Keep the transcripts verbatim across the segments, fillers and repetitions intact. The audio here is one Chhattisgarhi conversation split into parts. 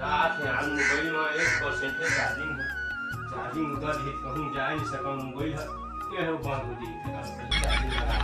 जात हे यार, मोबाइल में एक परसेंट हे चार्जिंग हे। चार्जिंग उतर ही कहूँ जाए नहीं सकम मोबाइल हे। ये हो बंद हो जाई। चार्जिंग लगा।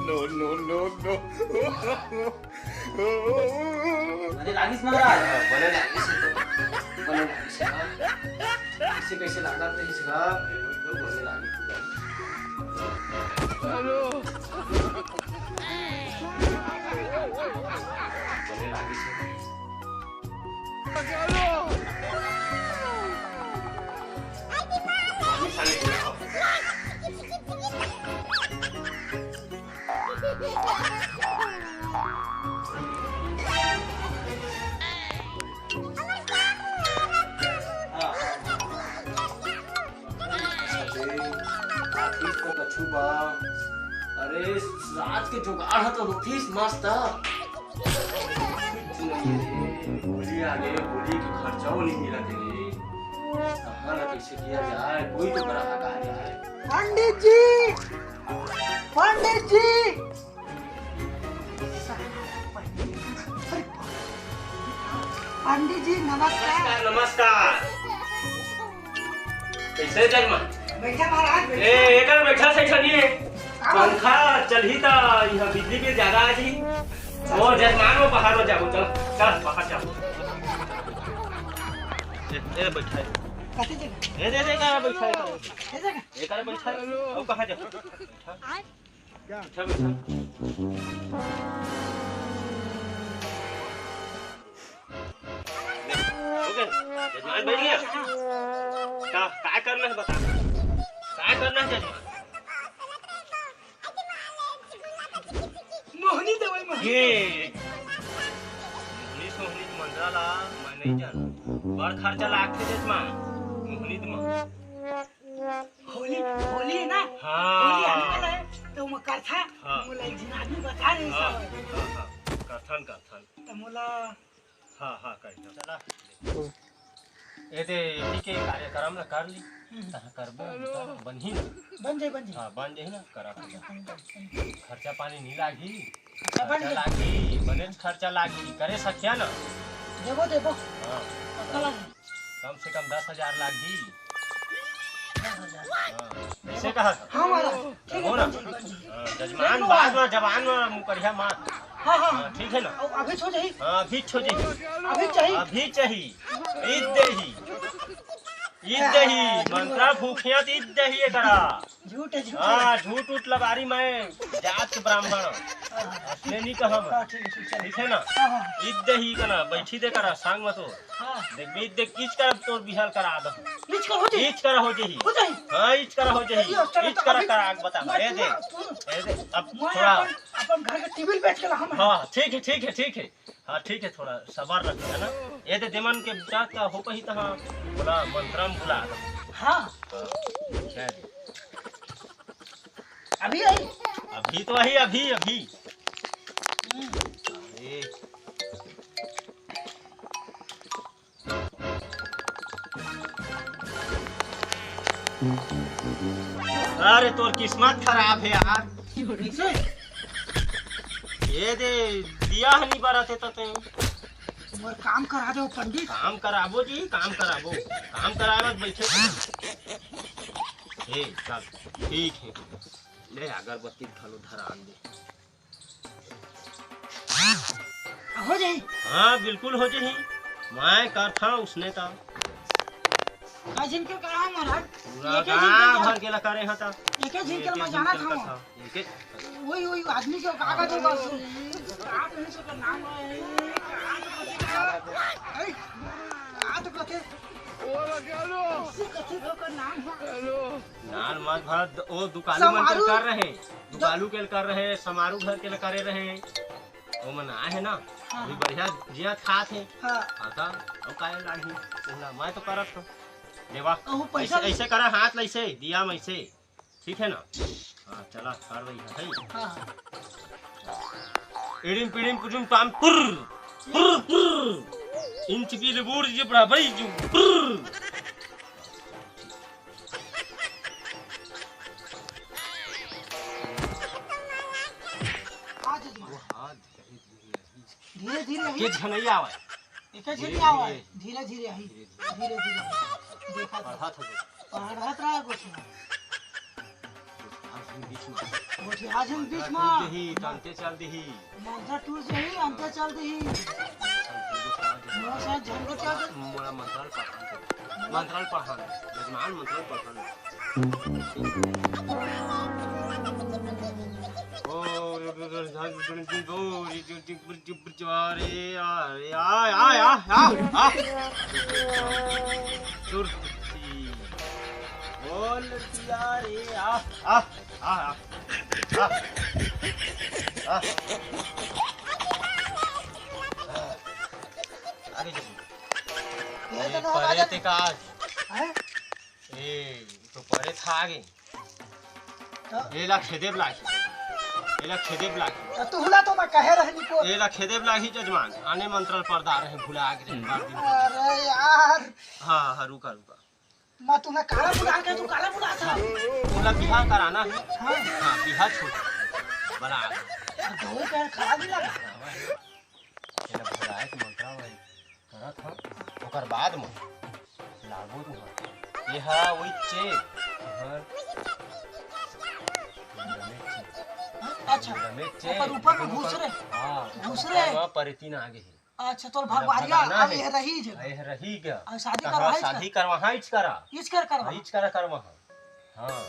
No, no, no, no। बने लागिस महाराज? बने लागिस। बने लागिस। इसे कैसे लागत नहीं इसका? बने लागिस। हेलो। बने लागिस। अरे, रात के जुगाड़ ह तो होतीस मस्त। होली आ गे, होली के खर्चा नहीं मिलत हे। कहाँ ना कैसे किया जाए, कोई तो ग्राहक आ जाए। पंडित जी, पंडित जी, पंडित जी नमस्कार। नमस्कार, नमस्कार। कैसे जजमान? बैठा महाराज, बैठा। ए, एकर बैठा सैठा नहीं है। का बोल? पंखा चलही त इहाँ बिजली बिल ज्यादा आ जाही। ओ जजमान, वो बाहर हो जाओ, चल, चल बाहर जाओ। ए, ए, बैठा है। कथी जगह? ए, दे, दे, का बैठा है? ये जगह? एकर बैठा है। अब कहाँ जाओ? बैठा। क्या? अच्छा, बैठा। हो गया? जजमान बैठ गया? का, का करना है बता। का करना है जजमान? मोहनी दवाई मोहनी। ये मोहनी सोहनी मंत्रा ला मैं नहीं जानूं। बड़ खर्चा लागथे जजमान। मोहनी दमा। होली, होली है ना? हाँ। होली आने वाला है, तो मैं करथा, हाँ। मोला एक झन आदमी बता रहे हाँ, सब। हाँ, हाँ। कथन, कथन। तो मोला हाँ, हाँ, कही। चला। ए दे, एती के कार्यक्रम ला कर ली। हम्म। तहाँ करबो, हेलो। बनही ना? बन जाई, बन जाई। हाँ, बन जाई ना, करा। बन जाई, बन जाई। खर्चा पानी नहीं लागही? खर्चा बन खर्चा जाई। लागही, बनेच खर्चा लागही। करे सकिया ना? देबो, देबो। हाँ। पक्का लागही। कम से कम दस हजार लागही। दस हजार। हाँ, ऐसे कहा था। हाँ, महाराज। ठीक है, हो ना? बन जाई, बन जाई। हाँ, जजमान, बाद में जवान में मुकरिया मार। हाँ, हाँ। हाँ, ठीक है ना? अब अभी छो जाई। हाँ, अभी छो जाई। अभी चाहिए। अभी चाहिए। ईद देही। ईद देही। हाँ, मंत्रा फूकिया त ईद देही एकरा। झूठ है, झूठ है। हाँ, झूठ उठ लबारी मैं जात के ब्राह्मण। हाँ, हाँ, असली नहीं कहम। हाँ, ठीक है, ठीक है। ठीक है ना? हाँ, हाँ। ईद देही कना, बैठी दे करा, संग में तो। हाँ। देख, ईद देख, ईद कर तोर बिहाल करा दो। ईद कर हो जाई? ईद कर हो जाई। हो जाई? हाँ, ईद कर हो जाई। चलो, चलो, ईद तो कर अभी करा, आग बता। मैं ए दे। तू, तू, ए दे। अब मैं थोड़ा अपन, अपन घर के टीवी बेच के ला हम। हाँ, ठीक है, ठीक है, ठीक है। हाँ, ठीक है, थोड़ा सबर रख, है ना? ए दे देमन के जात का हो पही तहाँ बोला मंत्रम बुला। हाँ। हाँ, जय दे। अभी आई? अभी तो आई, अभी, अभी। हम्म। अरे। अरे, तोर किस्मत खराब है यार। कैसे? ए दे, दिया ह नहीं बरत हे त तैं। मोर काम करा दो पंडित। काम कराबो जी, काम कराबो। काम कराबो, बैठे। ए, चल, ठीक है। ले अगरबत्ती घलो धरान दे। हो जाही। हाँ, बिल्कुल हो जाही। मैं करथा उसने त। का जिनके करा महाराज? पूरा एके जिनके गाँव करा। भर के ला करे हा त। एके जिनके एके मैं जानत जिनके हूँ। कथा। एके वही, वही आदमी के का कहत होगा? का तो है तो नाम है, का तो कहत होगा? अरे, का तो कहत होगा? उससे कथी का नाम है? नाल मत भर, ओ दुकालू मन के समारू। कर रहे। दुकालू के कर रहे, समारू घर के करे रहे। ओमन आए हे ना, हाँ, अभी हाँ। बढ़िया जियत खात हे। हाँ। हाँ, त अब काहे लागी? ओला मैं तो करत हूँ। देवा, अहू पैसा ऐसे, ऐसे करा हाथ ला ऐसे, दिया में ऐसे। ठीक है ना? हाँ, चला, कर रही है, है? हाँ, हाँ। इडिम पिडिम पुजुम पाम पुर। पुर्र, पुर्र। इन चुकी ले बोर जे बड़ा भाई जो। पुर्र। धीरे धीरे के झनैया आवे। एके झन नहीं आवे, धीरे धीरे आही, धीरे धीरे। देखा था। पढ़त हवे। पढ़त रहा कुछ ना। आज हम बीच में। गोठिया आज हम बीच में। टूट जही, त अंते चल दिही। मंत्र टूट जही, अंते चल दिही। मोर साथ झगड़ा क्या कर? मोला मंत्र पढ़ा। मंत्र पढ़ा। जजमान मंत्र पढ़ा। ओ, रे, रे, रे, रे, रे, रे, रे, रे, रे, रे, रे, रे, रे, रे, रे, रे, आ, रे, आ, आ, आ, आ, आ। सुरती। बोल दिया रे, आ, आ, आ, आ, आ, आ। आगे चल। ये ये तो ना परे आगे। ते का आज? हैं? ए, तो परे था आगे। तो? एला खेदे ब लागही। एला खेदे ब लागही। तो तुहला तो मैं कहे रहनी को। एला खेदे ब लागही जजमान। आने मंत्र ल परदा रहे भुला गे रहे बार दिन। अरे यार। हाँ, हाँ, रुका, रुका। मैं तुम्हें काला बुला के तू काला बुला था। ओला बिहा कराना है। हाँ। हाँ, बिहा छोड़। बना। गहूँ का खराब नहीं लगा। एला भुलाए के मंत्र वही। करत हव, ओकर बाद म लागो तुंहर। ये हा वही चे, तुंहर डमेज चे। अच्छा, डमेज चे, ओकर ऊपर में दोनों घुसरे। हाँ, घुसरे। ऊपर म परेतीन आगे हे। अच्छा, तोर भगवारिया, भगाना अब हे। ये रही जगह। ये रही गया। अब शादी कहाँ करवाही शादी करवा, हाँ, इच करा। इच कर करवा। हाँ, इच करा करवा, हाँ। हाँ।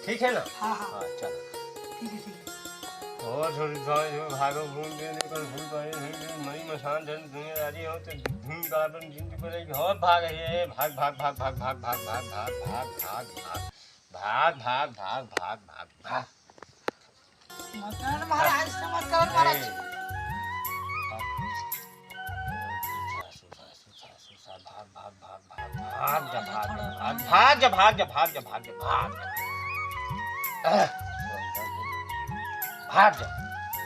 ठीक है ना? हाँ, हाँ। हाँ, चल। ठीक है, ठीक है। और थोड़ी सा जो भागो भूल दे दे, कल भूल पाए, भूल दे, मई मसान धन दुनियादारी हो, तो धूम का अपन जिंदगी पर एक और भाग है, ये भाग, भाग, भाग। मकान महाराज, समझ कर महाराज। ए। भाग, भाग, भाग, भाग, भाग, भाग जा, भाग जा, भाग, भाग जा, भाग जा, भाग जा, भाग जा, भाग जा। आह, भाग जा।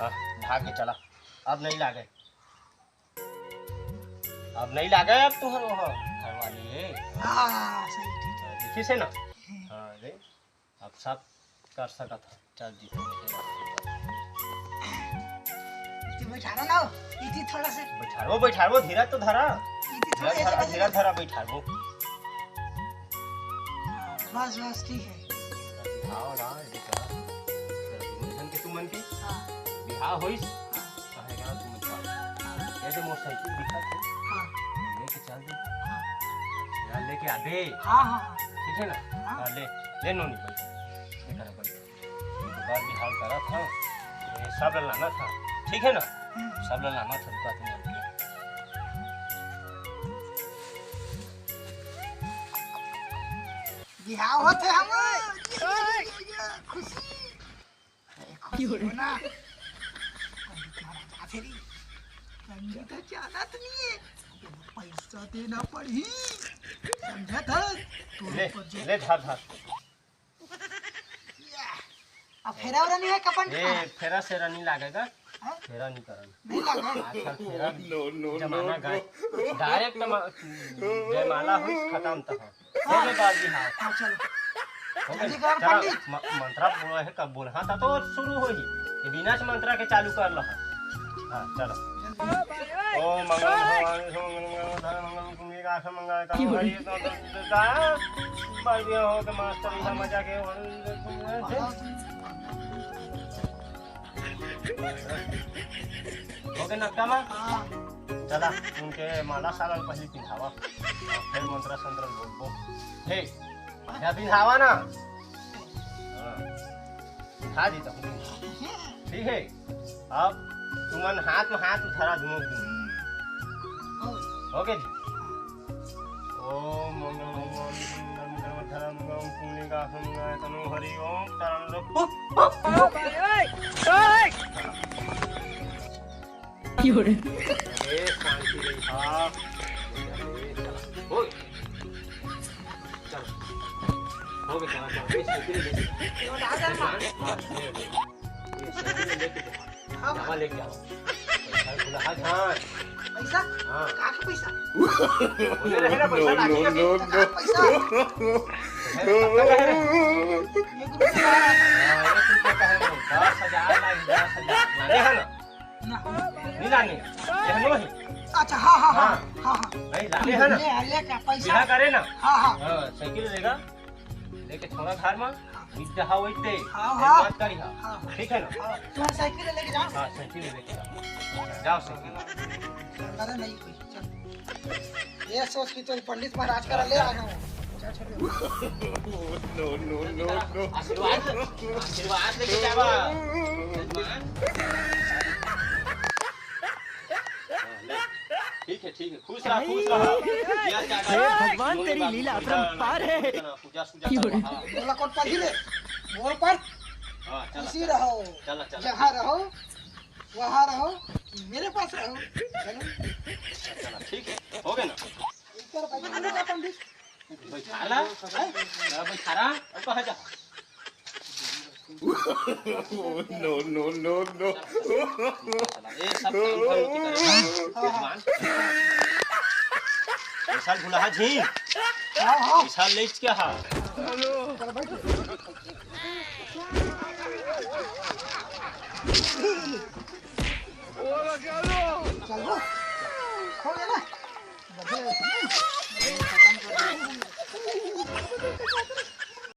आह, भाग के चला। अब नहीं लागे। अब नहीं लागे, अब तुहर वहाँ घर वाली है। हाँ, सही, ठीक है। देखिस हे ना? हाँ, देख। अब सब कर सकत ह। चल जी। इति बैठारो ना, इति थोड़ा से। बैठारो, बैठारो, धीरज तो धरा। इति थोड़ा धीरज ऐसे धरा, करके धीरज धरा, बैठारो। बस, बस, ठीक है। बिहाव ना, ये करा। चल, तुमन के, तुमन के। हाँ। बिहाव होइस। हाँ। कहे गा तुमन का। हाँ। ये जो मोटरसाइकिल दिखत हे। हाँ। लेके चल दे। हाँ। यहाँ लेके आ दे। हाँ, हाँ, हाँ। ठीक है ना? हाँ। हाँ, ले, ले नोनी बैठ। ये करा बैठ। एक बार बिहाव करत हव, ये सब ल लानत हव, ठीक है ना? हम्म। सब ल लानत हव, रुका तुम। बिहाव होत हे हमर। खुशी। अरे, खुशी हो ना। पंडित महाराज आथे री। पंडित जानत नहीं है। पैसा देना पड़ही। समझत हस? तोर ले, ऊपर जे ले, धर, धर। या। अब फेरा वेरा नहीं है कपन ए, का? फेरा सेरा नहीं लागेगा। हाँ? फेरा नहीं करन। नहीं लगा। आजकल फेरा नो, नो, जमाना नो, गए। नो। डायरेक्ट म-, जयमाला होइस, खत्म त हो। हो गए बाजी, हाँ। हाँ, चलो। हो गए? जल्दी करो चलो, पंडित। म-, मंत्रा बोला है, कब बोला? हाँ, ता तो शुरू होही। ये बिना से मंत्रा के चालू कर लो। हाँ, चलो। जल्दी। ओम मंगल भगवान विष्णु मंगल मंगल धन मंगल कुंभी का मंगल का हरि तो, तो, तो, का बार दिया हो के मास्टर इधर मजा के। हो गए नक्का मा? हाँ। चला, उनके माला सालन पहली पिंधावा, फिर मंत्रा संतरा बोलबो। हे, या पिंधावा ना? हाँ। पिंधा दी तो। ठीक है, अब तुमन हाथ में हाथ उठा दूंगा। हो गए जी? ओम मंगल भगवान विष्णु मंगल मंगल मंगल मंगल पुण्य का मंगल तनु हरि ओम। की हो रे? ए, शांति रही। हाँ। हो। चल। हो गया, चला, चला। ए, साइकिल ले। ये उठा दे, माँ। हाँ, ले, ले। ये साइकिल लेके जा। हाँ। दवा लेके आओ। अरे, दुल्हा जान। पैसा? हाँ। का के पैसा? बोले रहे ना, पैसा लागी अभी। No, no, no। का पैसा? ये गुरु जी। हाँ, एक रुपया का है वो, दस हजार लाई, दस हजार। लाने है ना? ना। नहीं लाने। ये हम लोग ही। अच्छा, हाँ, हाँ, हाँ, हाँ। हाँ, हाँ। नहीं, लाने है ना? ले, ले का पैसा? बिना करे ना? हाँ, हाँ। हाँ, साइकिल लेगा। लेके छोड़ा घर में, हाँ। बीच जहाँ वही दे, हाँ, एक हाँ। बात करी हा। हाँ। ठीक है ना? हाँ, तुम्हारी साइकिल लेके जाओ। हाँ, साइकिल लेके जाओ। जाओ साइकिल। अरे नहीं कोई, चल। ये सोच कि तो पंडित महाराज का ले आ गया हूँ। चल, छोड़ दे। No, no, no, no। आशीर्वाद, आशीर्वाद लेके जावा। ठीक है, ठीक है, खुश रहा, खुश रहा। या क्या हे भगवान, तेरी लीला अपरंपार है। पूजा, पूजा करवा, हाँ। बोला कौन पर ही रे? बोल पर। हाँ, चला, खुशी चला। रहो। चला, चला। जहाँ रहो, वहाँ रहो, मेरे पास रहो। चलो। चला, ठीक है, हो गया ना? ऊपर बैठा पंडित। बैठाला? हैं? ना बैठाला? अब कहाँ जा? No, no, no, no। ए, सब काम भर होती करे। यजमान। विशाल भुलाहा झी। हाँ, हाँ। विशाल लेच क्या हा? चल, बैठ। चल, हो। हो गया ना? बढ़िया।